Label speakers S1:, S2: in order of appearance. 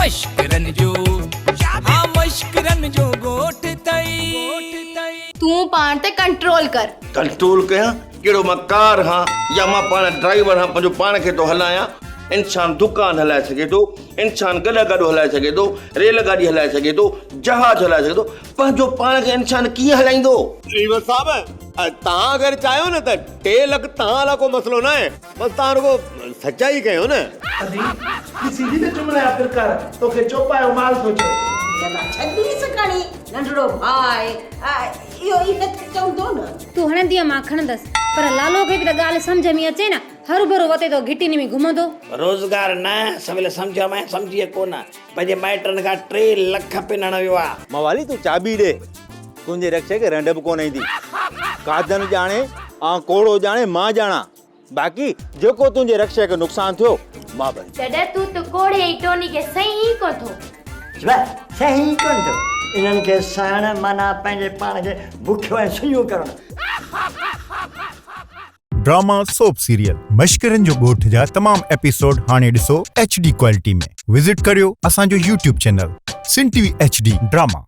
S1: مشڪرن جو ها مشڪرن جو ڳوٺ ٿئي.
S2: تون پاڻ تي ڪنٽرول ڪر.
S3: ڪنٽرول ڪيان؟ ڪهڙو مان ڪار هان يا مان پاڻ ڊرائيور هان پنهنجو پاڻ کي ٿو هلايان. انسان دڪان هلائي سگهي ٿو، انسان گڏهه گاڏو هلائي سگهي ٿو، ريل گاڏي هلائي سگهي ٿو، جهاز هلائي سگهي ٿو، پنهنجو پاڻ کي انسان ڪيئن هلائيندو؟
S4: ڊرائيور صاحب توهان اگر چاهيو نه ته ٽي لک توهان لاء ڪو مسئلو ناهي بس توهان رڳو سچائي ڪيو نه.
S5: ادي، ڏسي ٿي ته چمڙ جا پرڪار توکي چوپايو مال ٿو چئي.
S6: يلا ڇڏيس کڻي ننڍڙو ڀاء آهي اهو ئي نه ته چوندو نه.
S7: تون هڻندينء مان کڻندس پر لالو کي به ته ڳالهه سمجهه ۾ اچي نه هروڀرو وتي ٿو گهٽين ۾ گهمندو.
S8: روزگار نه سويل سمجهيو مان سمجهيء ڪونه پنهنجي مائٽن کان ٽي لک پنڻ ويو آ.
S4: موالي تون چاٻي ڏي، تنهنجي رڪشي کي رنڊ به ڪونه ايندي. قادن ڄاڻي آن ڪوڙو ڄاڻي مان ڄاڻان. باقي جيڪو تنهنجي رڪشي کي نقصان ٿيو مان ڀريندس.
S9: دادا تون ته ڪوڙي ۽ ٽوني کي سهين ئي ڪونه ٿو.
S10: سهين ئي ڪونه ٿو. انهن کي سهڻ معنيٰ پنهنجي پاڻ کي بکيو ۽ سڃو ڪرڻ.
S11: ڊراما سوپ سيريل مشڪرن جو ڳوٺ جا تمام ايپيسوڊ هاڻي ڏسو ايڇ ڊي ڪوالٽي ۾ وزٽ ڪريو اسان جو YouTube channel Sindh T V H D drama.